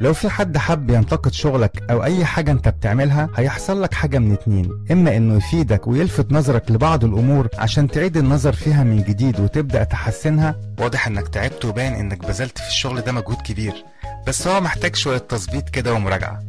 لو في حد حب ينتقد شغلك او اي حاجة انت بتعملها هيحصل لك حاجة من اتنين، اما انه يفيدك ويلفت نظرك لبعض الامور عشان تعيد النظر فيها من جديد وتبدأ تحسنها. واضح انك تعبت وباين انك بذلت في الشغل ده مجهود كبير، بس هو محتاج شوية تظبيط كده ومراجعة،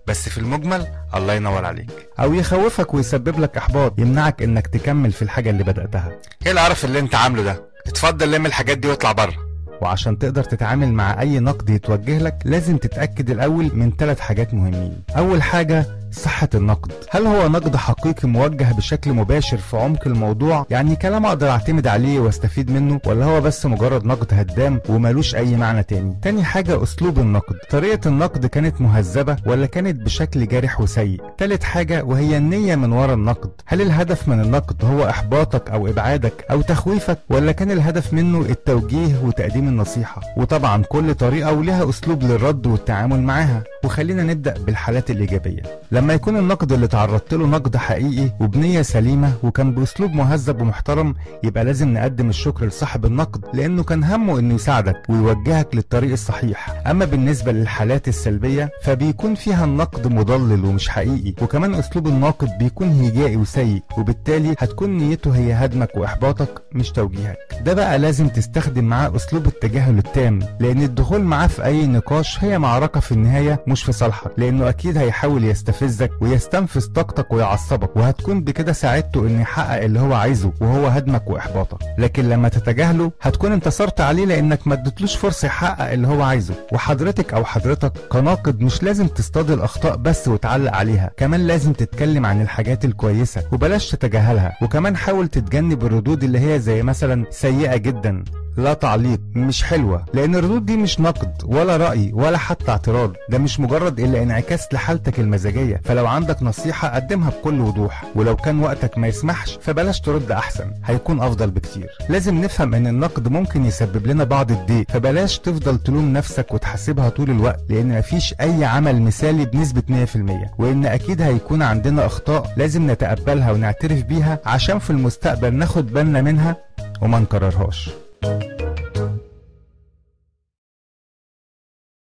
بس في المجمل الله ينور عليك. او يخوفك ويسبب لك احباط يمنعك انك تكمل في الحاجة اللي بدأتها. ايه القرف اللي انت عامله ده؟ اتفضل لم الحاجات دي واطلع بره. وعشان تقدر تتعامل مع أي نقد يتوجه لك لازم تتأكد الأول من 3 حاجات مهمين. أول حاجة صحة النقد، هل هو نقد حقيقي موجه بشكل مباشر في عمق الموضوع، يعني كلام أقدر أعتمد عليه واستفيد منه، ولا هو بس مجرد نقد هدام ومالوش أي معنى تاني؟ تاني حاجة أسلوب النقد، طريقة النقد كانت مهذبة ولا كانت بشكل جارح وسيء؟ تالت حاجة وهي النية من وراء النقد، هل الهدف من النقد هو إحباطك أو إبعادك أو تخويفك، ولا كان الهدف منه التوجيه وتقديم النصيحة؟ وطبعا كل طريقة ولها أسلوب للرد والتعامل معاها. وخلينا نبدأ بالحالات الإيجابية. لما يكون النقد اللي تعرضت له نقد حقيقي وبنية سليمة وكان بأسلوب مهذب ومحترم، يبقى لازم نقدم الشكر لصاحب النقد لأنه كان همه إنه يساعدك ويوجهك للطريق الصحيح. أما بالنسبة للحالات السلبية فبيكون فيها النقد مضلل ومش حقيقي، وكمان أسلوب الناقد بيكون هجائي وسيء، وبالتالي هتكون نيته هي هدمك وإحباطك مش توجيهك. ده بقى لازم تستخدم معاه أسلوب التجاهل التام، لأن الدخول معاه في أي نقاش هي معركة في النهاية مش في صالحك، لأنه أكيد هيحاول يستفزك ويستنفذ طاقتك ويعصبك، وهتكون بكده ساعدته انه يحقق اللي هو عايزه وهو هدمك واحباطك. لكن لما تتجاهله هتكون انتصرت عليه لانك ما اديتلوش فرصة يحقق اللي هو عايزه. وحضرتك او حضرتك كناقد مش لازم تصطاد الاخطاء بس وتعلق عليها، كمان لازم تتكلم عن الحاجات الكويسة وبلاش تتجاهلها. وكمان حاول تتجنب الردود اللي هي زي مثلا سيئه جدا، لا تعليق، مش حلوة، لأن الردود دي مش نقد ولا رأي ولا حتى اعتراض، ده مش مجرد إلا انعكاس لحالتك المزاجية. فلو عندك نصيحة قدمها بكل وضوح، ولو كان وقتك ما يسمحش فبلاش ترد أحسن، هيكون أفضل بكتير. لازم نفهم إن النقد ممكن يسبب لنا بعض الضيق، فبلاش تفضل تلوم نفسك وتحاسبها طول الوقت، لأن مفيش أي عمل مثالي بنسبة 100%، وإن أكيد هيكون عندنا أخطاء لازم نتقبلها ونعترف بيها عشان في المستقبل ناخد بالنا منها وما نكررهاش.